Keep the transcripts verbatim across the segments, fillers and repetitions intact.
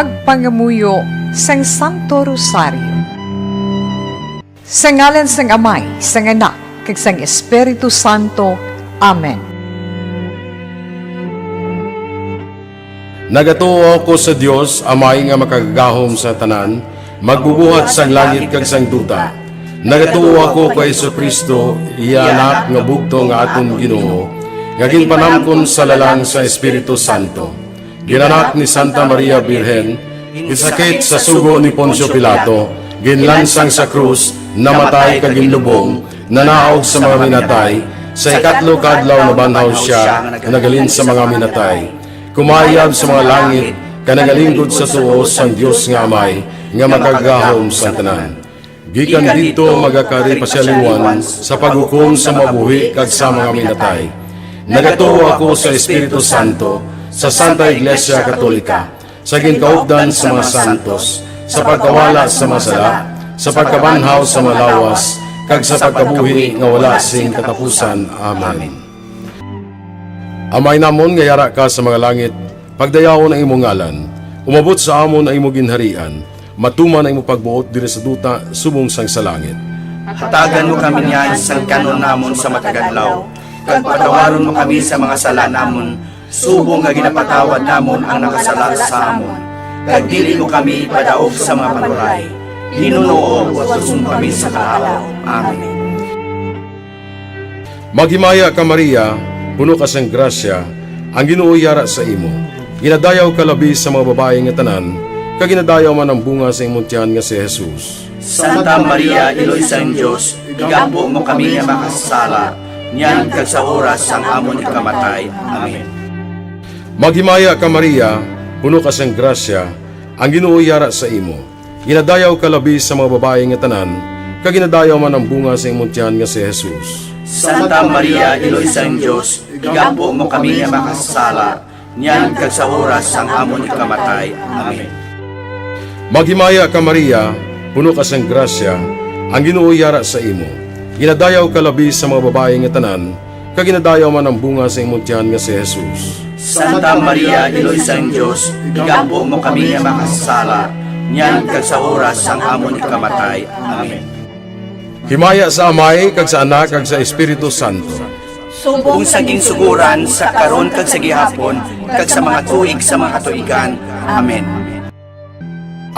Pagpangamuyo sang Santo Rosario. Sa ngalan sang Amay, sang Anak, kag sang Espiritu Santo. Amen. Nagatuo ako sa Dios, Amay nga Makagagahom sa tanan, Magbubuhat sang langit kag sang duta. Nagatuo ako kay Jesu-Cristo, iya Anak nga bugtong nga aton Ginoo, nga ginpanamkon sa lalang sa Espiritu Santo. Ginanak ni Santa Maria Birhen, ginsakit sa sugo ni Poncio Pilato, ginlansang sa krus, namatay kag ginlubong, nanaog sa mga minatay, sa ikatlo ka adlaw nabanhaw sia nga naghalin sa mga minatay. Kumayab sa mga langit, kag nagalinggod sa tuo sang Dios nga Amay, nga Makagagahom sang tanan. Gikan didto magakari pa sia liwat sa paghukom sa mga buhi kag sa mga minatay. Nagatuo ako sa Espiritu Santo, sa Santa Iglesia Katolika, sa ginkaupdan sa mga santos, sa pagkawala sa mga sala, sa pagkabanhaw sa mga lawas, kag sa pagkabuhi nga wala sing katapusan. Amen. Amay namon nga yara ka sa mga langit, pagdayawon ang imo ngalan. Umabot sa amon ang imo ginharian. Matuman ang imo pagbuot diri sa duta subong sang sa langit. Hatagan mo kami niyan sang kan-on namon sa matag adlaw, kag patawaron mo kami sa mga sala namon, subong nga ginapatawad namon ang nakasala sa amon. Kag dili mo kami ipadaog sa mga panuray. Ginoo, watuson mo kami sa kalapaw. Amen. Maghimaya ka, Maria, puno ka sang grasya, ang Ginoo yara sa imo. Ginadayaw ka labi sa mga babayi nga tanan, kag ginadayaw man ang bunga sa imong tiyan nga si Jesus. Santa Maria, Iloy sang Dios, igampo mo kami nga makasasala, niyan kag sa oras sang amon ikamatay. Amen. Maghimaya ka, Maria, puno ka sang grasya, ang Ginoo yara sa imo. Ginadayaw ka labi sa mga babayi nga tanan, kag ginadayaw man ang bunga sa imong tiyan nga si Jesus. Santa Maria, Iloy sang Dios, igampo mo kami nga makasasala, niyan kag sa oras sang amon ikamatay. Amen. Maghimaya ka, Maria, puno ka sang grasya, ang Ginoo yara sa imo. Ginadayaw ka labi sa mga babayi nga tanan, kag ginadayaw man ang bunga sa imong tiyan nga si Jesus. Santa Maria, Iloy sang Dios, igampo mo kami nga makasasala, niyan kag sa oras sang amon ikamatay. Amen. Himaya sa Amay, kag sa Anak, kag sa Espiritu Santo. Subong sa ginsugoran, sa karon kag sa gihapon, kag sa mga tuig sa mga katuigan. Amen.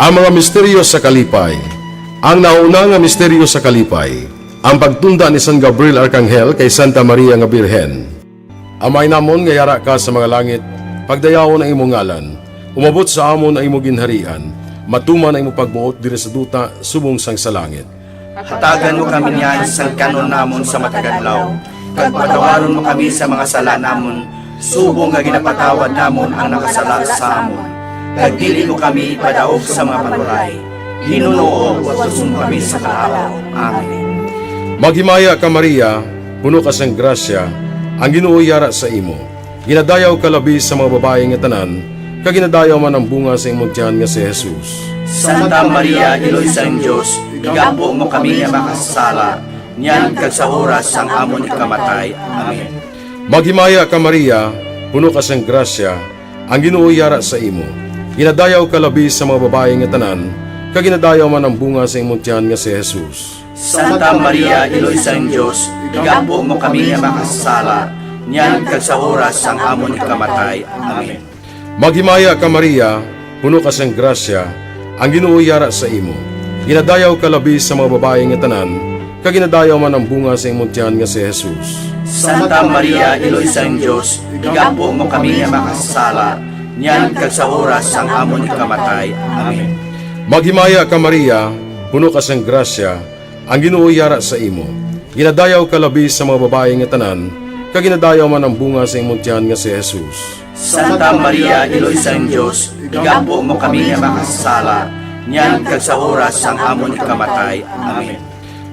Ang mga misteryo sa kalipay. Ang nauna nga misteryo sa kalipay, ang pagtunda ni San Gabriel Arkanghel kay Santa Maria nga Birhen. Amay namon nga yara ka sa mga langit, pagdayawon ang imo ngalan. Umabot sa amon ang imo ginharian. Matuman ang imo pagbuot diri sa duta subong sang sa langit. Hatagan mo kami niyan sang kan-on namon sa matag adlaw, kag patawaron mo kami sa mga sala namon, subong nga ginapatawad namon ang nakasala sa amon. Kag dili mo kami ipadaog sa mga panuray. Ginoo, watuson mo kami sa kalapaw. Amen. Maghimaya ka, Maria, puno ka sang grasya, ang Ginoo yara sa imo. Ginadayaw ka labi sa mga babayi nga tanan, kag ginadayaw man ang bunga sa imong tiyan nga si Jesus. Santa Maria, Iloy sang Dios, igampo mo kami nga makasasala, niyan kag sa oras sang amon ikamatay. Amen. Maghimaya ka, Maria, puno ka sang grasya, ang Ginoo yara sa imo. Ginadayaw ka labi sa mga babayi nga tanan, kag ginadayaw man ang bunga sa imong tiyan nga si Jesus. Santa Maria, Iloy sang Dios, igampo mo kami nga makasasala, niyan kag sa oras sang amon ikamatay. Amen. Maghimaya ka, Maria, puno ka sang grasya, ang Ginoo yara sa imo. Ginadayaw ka labi sa mga babayi nga tanan, kag ginadayaw man ang bunga sa imong tiyan nga si Jesus. Santa Maria, Iloy sang Dios, igampo mo kami nga makasasala, niyan kag sa oras sang amon ikamatay. Amen. Maghimaya ka, Maria, puno ka sang grasya, ang Ginoo yara sa imo. Ginadayaw ka labi sa mga babayi nga tanan, kag ginadayaw man ang bunga sa imong tiyan nga si Jesus. Santa Maria, Iloy sang Dios, igampo mo kami nga makasasala, niyan kag sa oras sang amon ikamatay. Amen.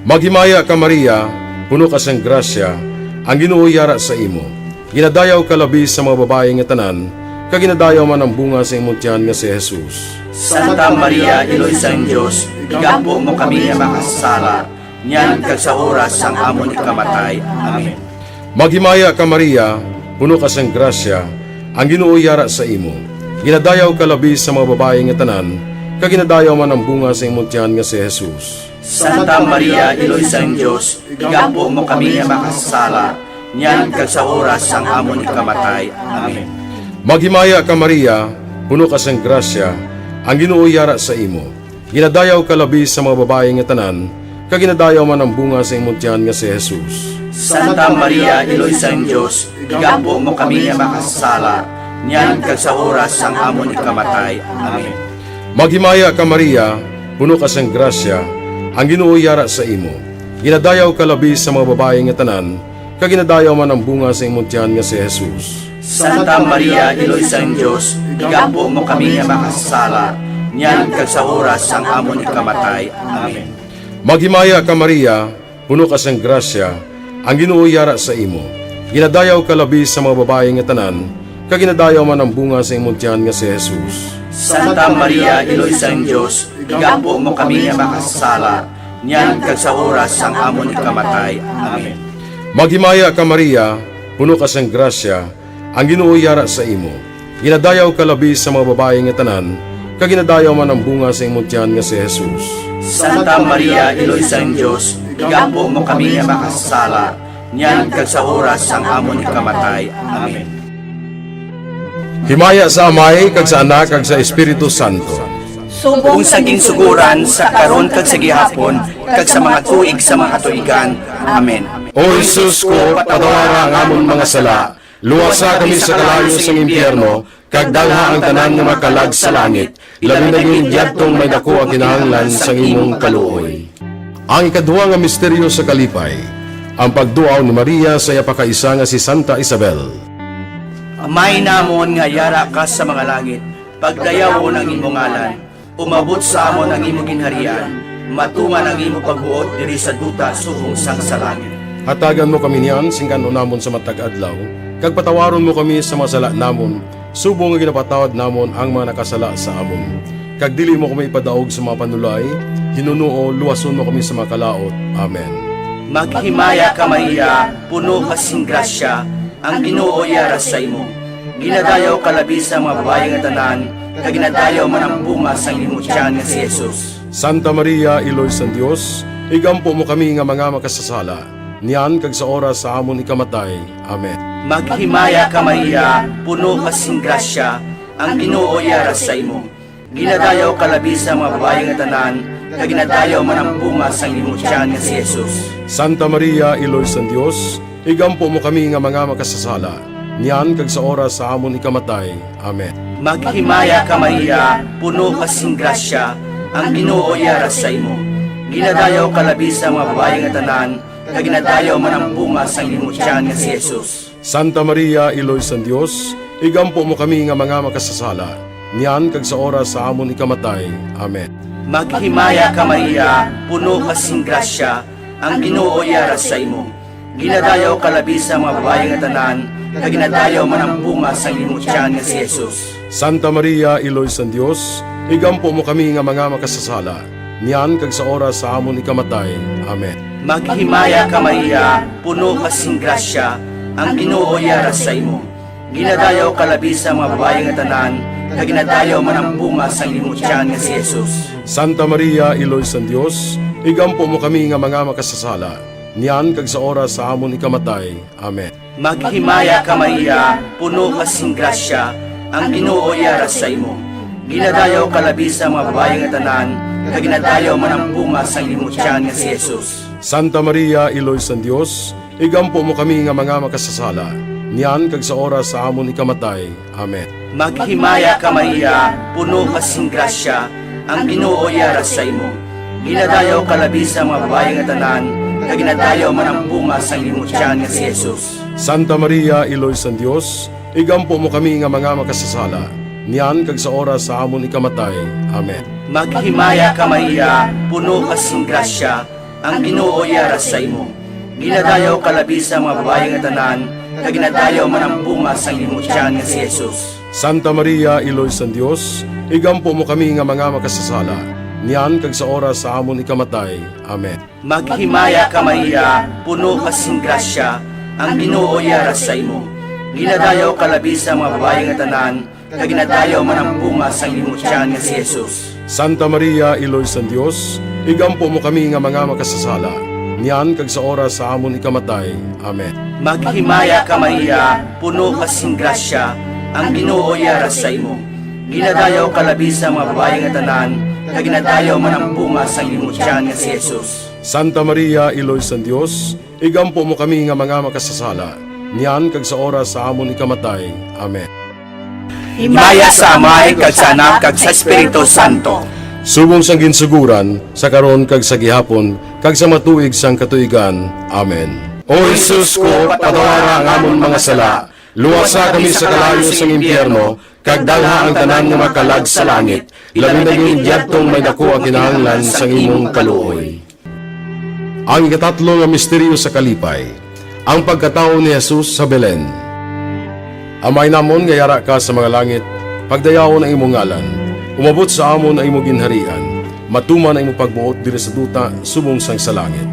Maghimaya ka, Maria, puno ka sang grasya, ang Ginoo yara sa imo. Ginadayaw ka labi sa mga babayi nga tanan, kag ginadayaw man ang bunga sa imong tiyan nga si Jesus. Santa Maria, Iloy sang Dios, igampo mo kami nga makasasala, niyan kag sa oras sang amon ikamatay. Amen. Maghimaya ka, Maria, puno ka sang grasya, ang Ginoo yara sa imo. Ginadayaw ka labi sa mga babayi nga tanan, kag ginadayaw man ang bunga sa imong tiyan nga si Jesus. Santa Maria, Iloy sang Dios, igampo mo kami nga makasasala, niyan kag sa oras sang amon ikamatay. Amen. Maghimaya ka, Maria, puno ka sang grasya, ang Ginoo yara sa imo. Ginadayaw ka labi sa mga babayi nga tanan, kag ginadayaw man ang bunga sa imong tiyan nga si Jesus. Santa Maria, Iloy sang Dios, igampo mo kami nga makasasala, niyan kag sa oras sang amon ikamatay. Amen. Maghimaya ka, Maria, puno ka sang grasya, ang Ginoo yara sa imo. Ginadayaw ka labi sa mga babayi nga tanan, kag ginadayaw man ang bunga sa imong tiyan nga si Jesus. Santa Maria, Iloy sang Dios, igampo mo kami nga makasasala, niyan kag sa oras sang amon ikamatay. Amen. Maghimaya ka, Maria, puno ka sang grasya, ang Ginoo yara sa imo. Ginadayaw ka labi sa mga babayi nga tanan, kag ginadayaw man ang bunga sa imong tiyan nga si Jesus. Santa Maria, Iloy sang Dios, igampo mo kami nga makasasala, niyan kag sa oras sang amon ikamatay. Amen. Maghimaya ka, Maria, puno ka sang grasya, ang Ginoo yara sa imo. Ginadayaw ka labi sa mga babayi nga tanan, kag ginadayaw man ang bunga sa imong tiyan nga si Jesus. Santa Maria, Iloy sang Dios, igampo mo kami nga makasasala, niyan kag sa oras sang amon ikamatay. Amen. Himaya sa Amay, kag sa Anak, kag sa Espiritu Santo. Subong sa ginsugoran, sa karon, kag sa gihapon, kag sa mga tuig sa mga katuigan. Amen. O Jesus ko, patawara ang amon mga sala, luwasa kami sa kalayo sang impyerno, kag dalha ang tanan nga makalag sa langit, labi na gid yadtong may daku ang kinahanglan sang imong kaluoy. Ang ikaduha nga misteryo sa kalipay, ang pagduaw ni Maria sa iya pakaisa nga si Santa Isabel. Amay namon nga yara ka sa mga langit, pagdayawon ang imo ngalan, umabot sa amon ang imo ginharian, matuman ang imo pagbuot diri sa duta subong sang sa langit. Hatagan mo kami niyan sing kan-on namon sa matag adlaw, kag patawaron mo kami sa mga sala namon, subong nga ginapatawad namon ang mga nakasala sa amon. Kag dili mo kami ipadaog sa mga panulay, hinunoo luwason mo kami sa mga kalaut. Amen. Maghimaya ka, Maria, puno ka sing grasya, ang Ginoo yara sa imo. Ginadayaw ka labi sa mga babayi nga tanan, kag ginadayaw man ang bunga sang imo tiyan nga si Jesus. Santa Maria, Iloy sang Dios, igampo mo kami nga mga makasasala, niyan kag sa oras sa amon ikamatay. Amen. Maghimaya ka, Maria, puno ka sing grasya, ang Ginoo yara sa imo. Ginadayaw ka labi sa mga babayi nga tanan, kag ginadayaw man ang bunga sang imo tiyan nga si Jesus. Santa Maria, Iloy sang Dios, igampo mo kami nga mga makasasala, niyan kag sa oras sa amon ikamatay. Amen. Maghimaya ka, Maria, puno ka sing grasya, ang Ginoo yara sa imo. Ginadayaw ka labi sa mga babayi nga tanan, kag ginadayaw man ang bunga sang imo tiyan nga si Jesus. Santa Maria, Iloy sang Dios, igampo mo kami nga mga makasasala, niyan kag sa oras sa amon ikamatay. Amen. Maghimaya ka, Maria, puno ka sing grasya, ang Ginoo yara sa imo. Ginadayaw ka labi sa mga babayi nga tanan, kag ginadayaw man ang bunga sang imo tiyan nga si Jesus. Santa Maria, Iloy sang Dios, igampo mo kami nga mga makasasala, niyan kag sa oras sa amon ikamatay. Amen. Maghimaya ka, Maria, puno ka sing grasya, ang Ginoo yara sa imo. Ginadayaw ka labi sa mga babayi nga tanan, kag ginadayaw man ang bunga sang imo tiyan nga si Jesus. Santa Maria, Iloy sang Dios, igampo mo kami nga mga makasasala, niyan kag sa oras sa amon ikamatay. Amen. Maghimaya ka, Maria, puno ka sing grasya, ang Ginoo yara sa imo. Ginadayaw ka labi sa mga babayi nga tanan, kag ginadayaw man ang bunga sang imo tiyan nga si Jesus. Santa Maria, Iloy sang Dios, igampo mo kami nga mga makasasala, niyan kag sa oras sa amon ikamatay. Amen. Maghimaya ka, Maria, puno ka sing grasya, ang Ginoo yara sa imo. Ginadayaw ka labi sa mga babayi nga tanan, kag ginadayaw man ang bunga sang imo tiyan nga si Jesus. Santa Maria, Iloy sang Dios, igampo mo kami nga mga makasasala, niyan kag sa oras sa amon ikamatay. Amen. Maghimaya ka, Maria, puno ka sing grasya, ang Ginoo yara sa imo. Ginadayaw ka labi sa mga babayi nga tanan, kag ginadayaw man ang bunga sang imo tiyan nga si Jesus. Santa Maria, Iloy sang Dios, igampo mo kami nga mga makasasala, niyan kag sa oras sa amon ikamatay. Amen. Maghimaya ka, Maria, puno ka sing grasya, ang Ginoo yara sa imo. Ginadayaw ka labi sa mga babayi nga tanan, kag ginadayaw man ang bunga sang imong tiyan nga si Jesus. Santa Maria, Iloy sang Dios, igampo mo kami nga mga makasasala, niyan kag sa oras sa amon ikamatay. Amen. Maghimaya ka, Maria, puno ka sing grasya, ang Ginoo yara sa imo. Ginadayaw ka labi sa mga babayi nga tanan, kag ginadayaw man ang bunga sang imong tiyan nga si Jesus. Santa Maria, Iloy sang Dios, igampo mo kami nga mga makasasala, niyan kag sa oras sa amon ikamatay. Amen. Himaya sa Amay, kag sa Anak, kag sa Espiritu Santo. Subong sang ginsugoran, sa karon, kag sa gihapon, kag sa matuig sang katuigan. Amen. O Jesus ko, patawara ang amon mga sala, luwasa kami sa kalayo sang impyerno, kag dalha ang tanan nga makalag sa langit, labi na gid yadtong may daku ang kinahanglan sang imong kaluoy. Ang ikatatlo nga misteryo sa kalipay, ang pagkatawo ni Jesus sa Belen. Amay namon nga yara ka sa mga langit, pagdayawon ang imong ngalan, umabot sa amon ang imong ginharian, matuman ang imong pagbuot diri sa duta subong sang sa langit.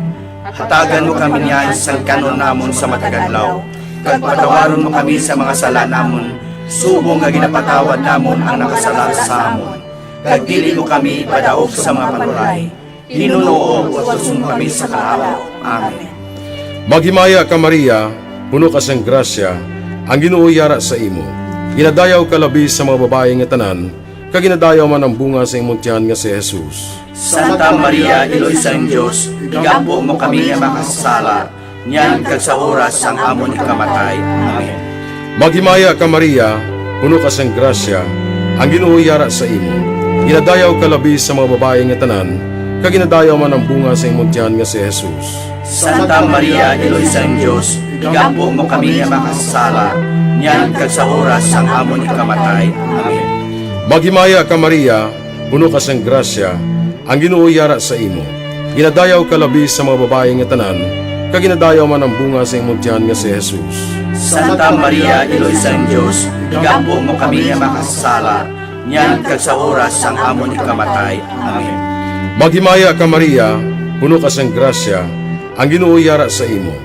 Hatagan mo kami niyan sang kan-on namon sa matag adlaw, kag patawaron mo kami sa mga sala namon, subong nga ginapatawad namon ang nakasala sa amon. Kag dili mo kami ipadaog sa mga panulay, Ginoo, utuson mo kami sa kalayo. Amen. Maghimaya ka, Maria, puno ka sang grasya, ang Ginoo yara sa imo. Ginadayaw ka labi sa mga babayi nga tanan, kag ginadayaw man ang bunga sa imong tiyan nga si Jesus. Santa Maria, Iloy sang Dios, igampo mo kami nga makasasala, niyan kag sa oras sang amon ikamatay. Amen. Maghimaya ka, Maria, puno ka sang grasya, ang Ginoo yara sa imo. Ginadayaw ka labi sa mga babayi nga tanan, kag ginadayaw man ang bunga sa imong tiyan nga si Jesus. Santa Maria, Iloy sang Dios, igampo mo kami nga makasasala, niyan kag sa oras sang amon ikamatay. Amen. Maghimaya ka, Maria, puno ka sang grasya, ang Ginoo yara sa imo. Ginadayaw ka labi sa mga babayi nga tanan, kag ginadayaw man ang bunga sa imong tiyan nga si Jesus. Santa Maria, Iloy sang Dios, igampo mo kami nga makasasala, niyan kag sa oras sang amon ikamatay. Amen. Maghimaya ka, Maria, puno ka sang grasya, ang Ginoo yara sa imo.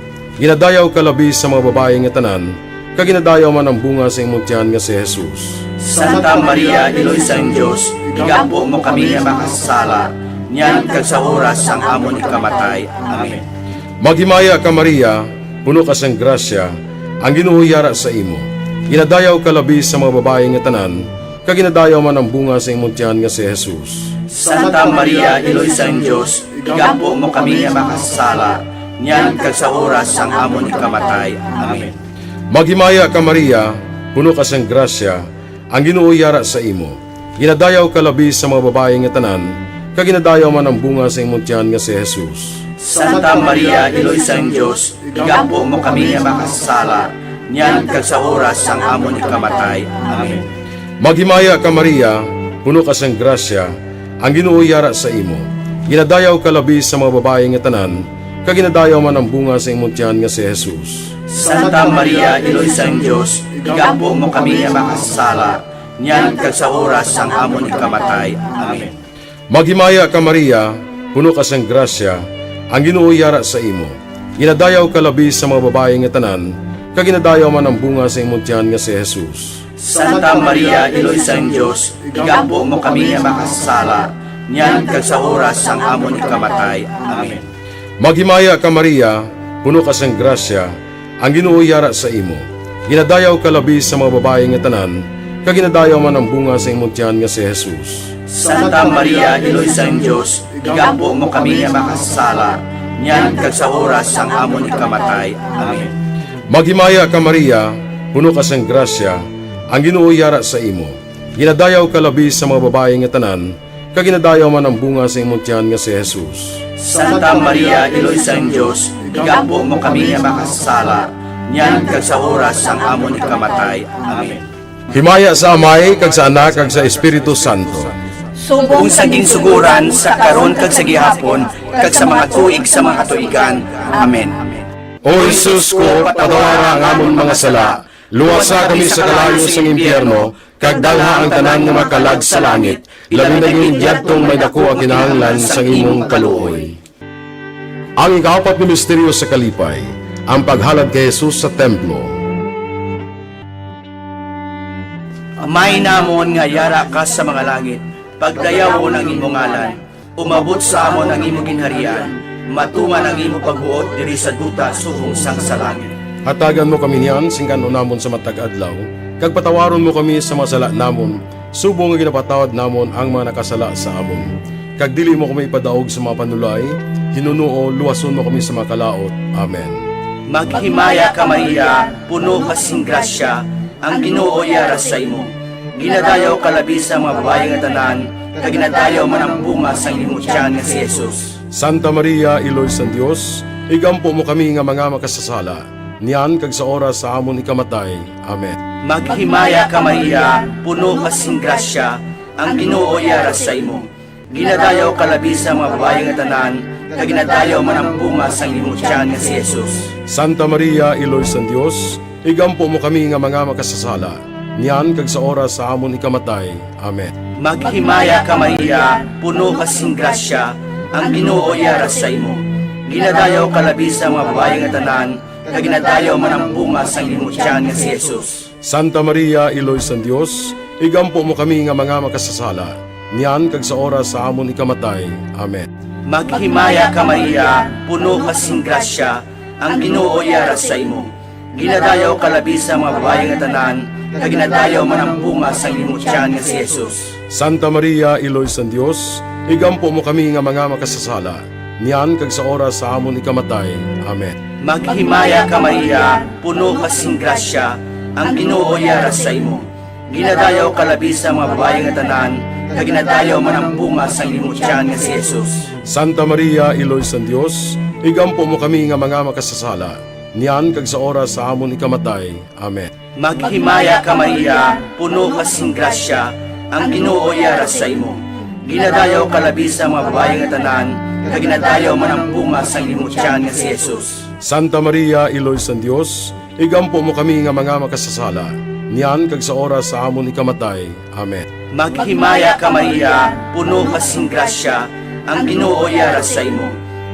Ginadayaw ka labi sa mga babayi nga tanan, kag ginadayaw man ang bunga sa imong tiyan nga si Jesus. Santa Maria, Iloy sang Dios, igampo mo kami nga makasasala, niyan kag sa oras sang amon ikamatay. Amen. Maghimaya ka, Maria, puno ka sang grasya, ang Ginoo yara sa imo. Ginadayaw ka labi sa mga babayi nga tanan, kag ginadayaw man ang bunga sa imong tiyan nga si Jesus. Santa Maria, Iloy sang Dios, igampo mo kami nga makasasala, niyan kag sa oras sang amon ikamatay. Amen. Maghimaya ka, Maria, puno ka sang grasya, ang Ginoo yara sa imo. Ginadayaw ka labi sa mga babayi nga tanan, kag ginadayaw man ang bunga sa imong tiyan nga si Jesus. Santa Maria, Iloy sang Dios, igampo mo kami nga makasasala, niyan kag sa oras sang amon ikamatay. Amen. Maghimaya ka, Maria, puno ka sang grasya, ang Ginoo yara sa imo. Ginadayaw ka labi sa mga babayi nga tanan, kag ginadayaw man ang bunga sa imong tiyan nga si Jesus. Santa Maria, Iloy sang Dios, igampo mo kami nga makasasala, niyan kag sa oras sang amon ikamatay. Amen. Maghimaya ka, Maria, puno ka sang grasya, ang Ginoo yara sa imo. Ginadayaw ka labi sa mga babayi nga tanan, kag ginadayaw man ang bunga sa imong tiyan nga si Jesus. Santa Maria, Iloy sang Dios, igampo mo kami nga makasasala, niyan kag sa oras sang amon ikamatay. Amen. Maghimaya ka, Maria, puno ka sang grasya, ang Ginoo yara sa imo. Ginadayaw ka labi sa mga babayi nga tanan, kag ginadayaw man ang bunga sa imong tiyan nga si Jesus. Santa Maria, Iloy sang Dios, igampo mo kami nga makasasala, niyan kag sa oras sang amon ikamatay. Amen. Maghimaya ka, Maria, puno ka sang grasya, ang Ginoo yara sa imo. Ginadayaw ka labi sa mga babayi nga tanan, kag ginadayaw man ang bunga sa imong tiyan nga si Jesus. Santa Maria, Iloy sang Dios, igampo mo kami nga makasasala, niyan kag sa oras sang amon ikamatay. Amen. Himaya sa Amay, kag sa Anak, kag sa Espiritu Santo. Subong sa ginsugoran, sa karon, kag sa gihapon, kag sa mga tuig sa mga katuigan. Amen. O Jesus ko, patawara ang amon mga sala, luwasa kami sa kalayo sang impyerno, kag dalha ang tanan nga makalag sa langit, labi na gid yadtong may daku ang kinahanglan sang imong kaluoy. Ang ikaapat nga misteryo sa kalipay, ang paghalad kay Jesus sa templo. Amay namon nga yara ka sa mga langit, pagdayawon ang imo ngalan. Umabot sa amon ang imo ginharian. Matuman ang imo pagbuot diri sa duta subong sang sa langit. Hatagan mo kami niyan sing kan-on namon sa matag adlaw, kag patawaron mo kami sa mga sala namon, subong nga ginapatawad namon ang mga nakasala sa amon. Kag dili mo kami ipadaog sa mga panulay, hinunoo luwason mo kami sa mga kalaut. Amen. Maghimaya ka, Maria, puno ka sing grasya, ang Ginoo yara sa imo. Ginadayaw ka labi sa mga babayi nga tanan, kag ginadayaw man ang bunga sang imo tiyan nga si Jesus. Santa Maria, Iloy sang Dios, igampo mo kami nga mga makasasala, niyan kag sa oras sa amon ikamatay. Amen. Maghimaya ka, Maria, puno ka sing grasya, ang Ginoo yara sa imo. Ginadayaw ka labi sa mga babayi nga tanan, kag ginadayaw man ang bunga sang imo tiyan nga si Jesus. Santa Maria, Iloy sang Dios, igampo mo kami nga mga makasasala, niyan kag sa oras sa amon ikamatay. Amen. Maghimaya ka, Maria, puno ka sing grasya, ang Ginoo yara sa imo. Ginadayaw ka labi sa mga babayi nga tanan, kag ginadayaw man ang bunga sang imo tiyan nga si Jesus. Santa Maria, Iloy sang Dios, igampo mo kami nga mga makasasala, niyan kag sa oras sa amon ikamatay. Amen. Maghimaya ka, Maria, puno ka sing grasya, ang Ginoo yara sa imo. Ginadayaw ka labi sa mga babayi nga tanan, kag ginadayaw man ang bunga sang imo tiyan nga si Jesus. Santa Maria, Iloy sang Dios, igampo mo kami nga mga makasasala, niyan kag sa oras sa amon ikamatay. Amen. Maghimaya ka, Maria, puno ka sing grasya, ang Ginoo yara sa imo. Ginadayaw ka labi sa mga babayi nga tanan, kag ginadayaw man ang bunga sang imo tiyan nga si Jesus. Santa Maria, Iloy sang Dios, igampo mo kami nga mga makasasala, niyan kag sa oras sa amon ikamatay. Amen. Maghimaya ka, Maria, puno ka sing grasya, ang Ginoo yara sa imo. Ginadayaw ka labi sa mga babayi nga tanan, kag ginadayaw man ang bunga sang imo tiyan nga si Jesus. Santa Maria, Iloy sang Dios, igampo mo kami nga mga makasasala, niyan kag sa oras sa amon ikamatay. Amen. Maghimaya ka, Maria, puno ka sing grasya, ang Ginoo yara sa imo.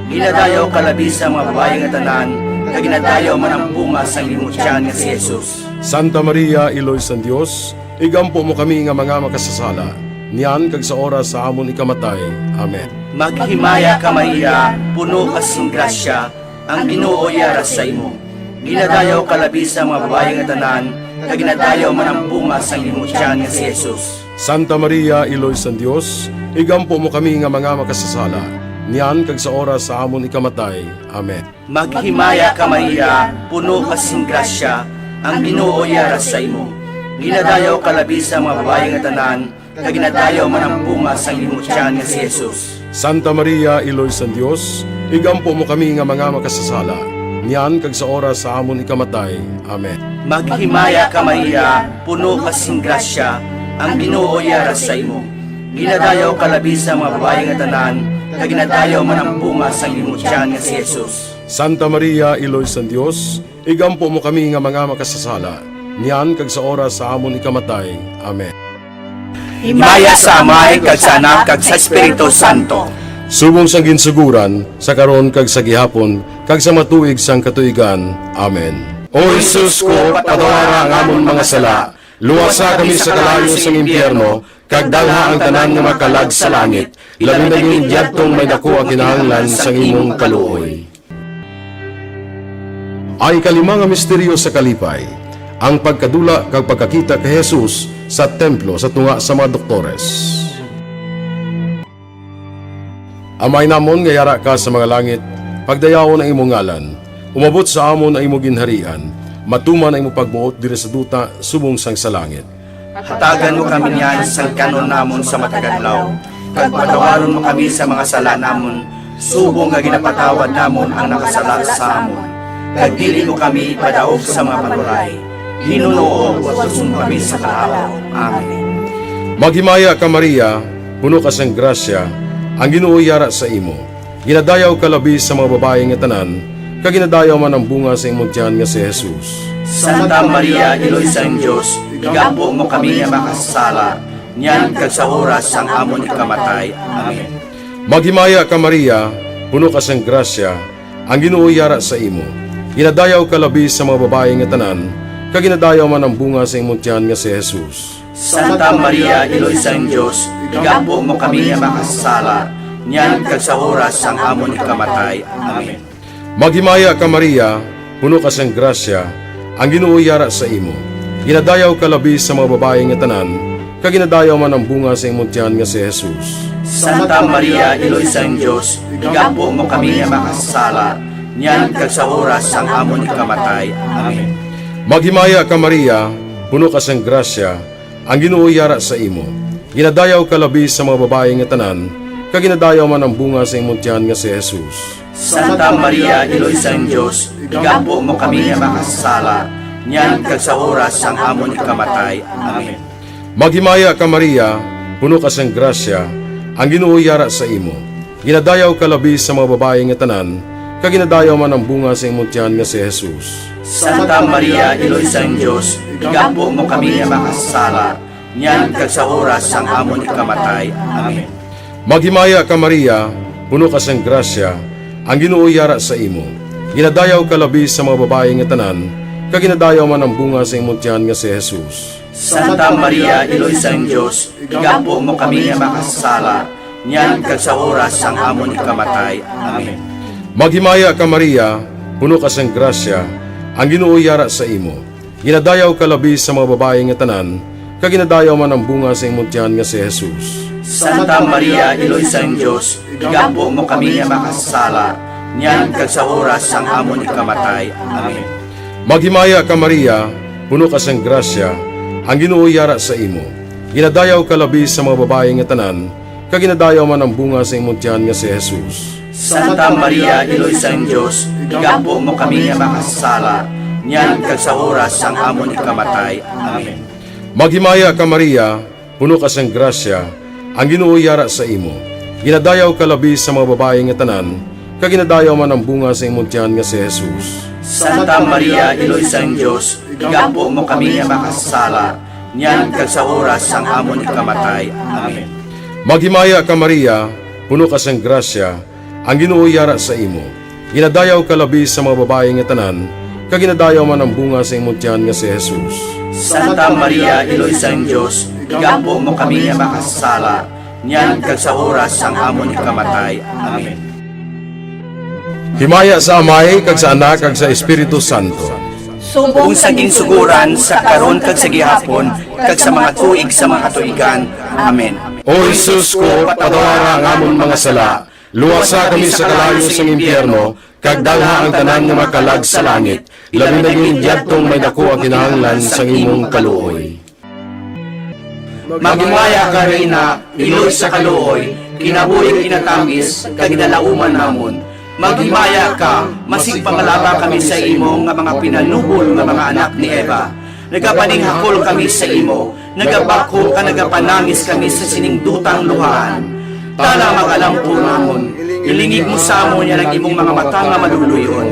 Ginadayaw ka labi sa mga babayi nga tanan, kag ginadayaw man ang bunga sang imo tiyan nga si Jesus. Santa Maria, Iloy sang Dios, igampo mo kami nga mga makasasala, niyan kag sa oras sa amon ikamatay. Amen. Maghimaya ka, Maria, puno ka sing grasya, ang Ginoo yara sa imo. Ginadayaw ka labi sa mga babayi nga tanan, kag ginadayaw man ang bunga sang imo tiyan nga si Jesus. Santa Maria, Iloy sang Dios, igampo mo kami nga mga makasasala, niyan kag sa oras sa amon ikamatay. Amen. Maghimaya ka, Maria, puno ka sing grasya, ang Ginoo yara sa imo. Ginadayaw ka labi sa mga babayi nga tanan, kag ginadayaw man ang bunga sang imo tiyan nga si Jesus. Santa Maria, Iloy sang Dios, igampo mo kami nga mga makasasala, niyan kag sa oras sa amon ikamatay. Amen. Maghimaya ka, Maria, puno ka sing grasya, ang Ginoo yara sa imo. Ginadayaw ka labi sa mga babayi nga tanan, kag ginadayaw man ang bunga sang imo tiyan nga si Jesus. Santa Maria, Iloy sang Dios, igampo mo kami nga mga makasasala, niyan kag sa oras sa amon ikamatay. Amen. Himaya sa Amay, kag sa Anak, kag sa Espiritu Santo. Subong sang ginsugoran, sa karon, kag sa gihapon, kag sa mga tuig sang katuigan. Amen. O Jesus ko, patawara ang amon mga sala, luwasa kami sa kalayo sang impyerno, kag dalha ang tanan nga mga kalag sa langit, labi na gid yadtong may daku ang kinahanglan sang imong kaluoy. Ang ikalima nga misteryo sa kalipay, ang pagkadula kag pagkakita kay Jesus sa templo sa tunga sa mga doktores. Amay namon nga yara ka sa mga langit, pagdayawon ang imong ngalan. Umabot sa amon ang imong ginharian. Matuman ang imong pagbuot diri sa duta subong sang sa langit. Hatagan mo kami niyan sang kan-on namon sa matag adlaw, kag patawaron mo kami sa mga sala namon, subong nga ginapatawad namon ang nakasala sa amon. Kag dili mo kami ipadaog sa mga panulay. Hinunoo, luwason mo kami sa kalaut. Amen. Maghimaya ka, Maria, puno ka sang grasya, ang Ginoo yara sa imo. Ginadayaw ka labi sa mga babayi nga tanan, kag ginadayaw man ang bunga sa imong tiyan nga si Jesus. Santa Maria, Iloy sang Dios, igampo mo kami nga makasasala, niyan kag sa oras sang amon ikamatay. Amen. Maghimaya ka, Maria, puno ka sang grasya, ang Ginoo yara sa imo. Ginadayaw ka labi sa mga babayi nga tanan, kag ginadayaw man ang bunga sa imong tiyan nga si Jesus. Santa Maria, Iloy sang Dios, igampo mo kami nga makasasala, niyan kag sa oras sang amon ikamatay. Amen. Maghimaya ka, Maria, puno ka sang grasya, ang Ginoo yara sa imo. Ginadayaw ka labi sa mga babayi nga tanan, kag ginadayaw man ang bunga sa imong tiyan nga si Jesus. Santa Maria, Iloy sang Dios, igampo mo kami nga makasasala, niyan kag sa oras sang amon ikamatay. Amen. Maghimaya ka, Maria, puno ka sang grasya, ang Ginoo yara sa imo. Ginadayaw ka labi sa mga babayi nga tanan, kag ginadayaw man ang bunga sa imong tiyan nga si Jesus. Santa Maria, Iloy sang Dios, igampo mo kami nga makasasala, niyan kag sa oras sang amon ikamatay. Amen. Maghimaya ka, Maria, puno ka sang grasya, ang Ginoo yara sa imo. Ginadayaw ka labi sa mga babayi nga tanan, kag ginadayaw man ang bunga sa imong tiyan nga si Jesus. Santa Maria, Iloy sang Dios, igampo mo kami nga makasasala, niyan kag sa oras sang amon ikamatay. Amen. Maghimaya ka, Maria, puno ka sang grasya, ang Ginoo yara sa imo. Ginadayaw ka labi sa mga babayi nga tanan, kag ginadayaw man ang bunga sa imong tiyan nga si Jesus. Santa Maria, Iloy sang Dios, igampo mo kami nga makasasala, niyan kag sa oras sang amon ikamatay. Amen. Maghimaya ka, Maria, puno ka sang grasya, ang Ginoo yara sa imo. Ginadayaw ka labi sa mga babayi nga tanan, kag ginadayaw man ang bunga sa imong tiyan nga si Jesus. Santa Maria, Iloy sang Dios, igampo mo kami nga makasasala, niyan kag sa oras sang amon ikamatay. Amen. Maghimaya ka, Maria, puno ka sang grasya, ang Ginoo yara sa imo. Ginadayaw ka labi sa mga babayi nga tanan, kag ginadayaw man ang bunga sa imong tiyan nga si Jesus. Santa Maria, Iloy sang Dios, igampo mo kami nga makasasala, niyan kag sa oras sang amon ikamatay. Amen. Maghimaya ka, Maria, puno ka sang grasya, ang Ginoo yara sa imo. Ginadayaw ka labi sa mga babayi nga tanan, kag ginadayaw man ang bunga sa imong tiyan nga si Jesus. Santa Maria, Iloy sang Dios, igampo mo kami nga makasasala, niyan kag sa oras sang amon ikamatay. Amen. Maghimaya ka, Maria, puno ka sang grasya, ang Ginoo yara sa imo. Ginadayaw ka labi sa mga babayi nga tanan, kag ginadayaw man ang bunga sa imong tiyan nga si Jesus. Santa Maria, Iloy sang Dios, igampo mo kami nga makasasala, niyan kag sa oras sang amon ikamatay. Amen. Himaya sa Amay, kag sa Anak, kag sa Espiritu Santo. Subong sa ginsugoran, sa karon, kag sa gihapon, kag sa mga tuig sa mga katuigan. Amen. O Jesus ko, patawara ang amon mga sala, luwasa kami sa kalayo sang impyerno, kag dalha ang tanan nga makalag sa langit, labi na gid yadtong may daku ang kinahanglan sang imong kaluoy. Maghimaya ka, Reyna, iloy sa kaluoy, kinabuhi kinatamis, kag ginalauman namon. Maghimaya ka, masigpangalaba kami sa imo nga mga pinanubol nga mga anak ni Eva. Nagapaninghakol kami sa imo, nagabakho kag nagapanangis kami sa sining dutang luhaan. Tala, mag-alampo namon, ilingig mo sa amon yan ang imong mga mata nga maluluy-on.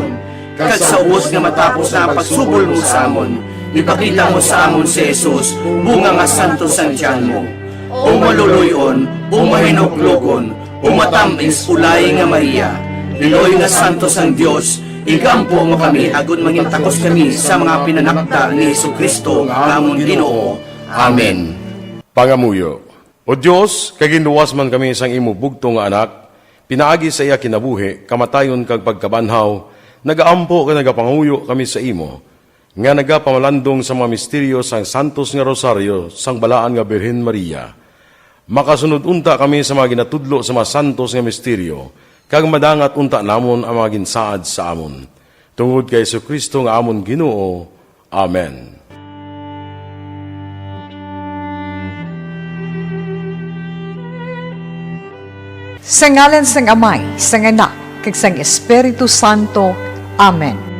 Kag sa ubos nga matapos na ang pagsubol mo sa amon, ipakita mo sa amon si Jesus, bunga nga santos sang tiyan mo. O maluluy-on, o mahinuklogon, o matamis, ulay nga Maria, Iloy nga santos sang Dios, igampo mo kami agod mangintakos kami sa mga pinanakda ni Jesu-Cristo nga amon Ginoo. Amen. Pangamuyo. O Dios, kay ginluwas man kami sang imo bugtong nga Anak, pinaagi sa iya kinabuhi, kamatayon, kag pagkabanhaw, nagaampo kag nagapangamuyo kami sa imo, nga nagapamalandong sa mga misteryo sang santos nga rosaryo sang Balaan nga Birhen Maria. Makasunod unta kami sa mga ginatudlo sa mga santos nga misteryo, kag madangat unta namon ang mga ginsaad sa amon. Tungod kay Jesu-Cristo nga amon Ginoo. Amen. Sa ngalan sang Amay, sang Anak, kag sang Espiritu Santo. Amen.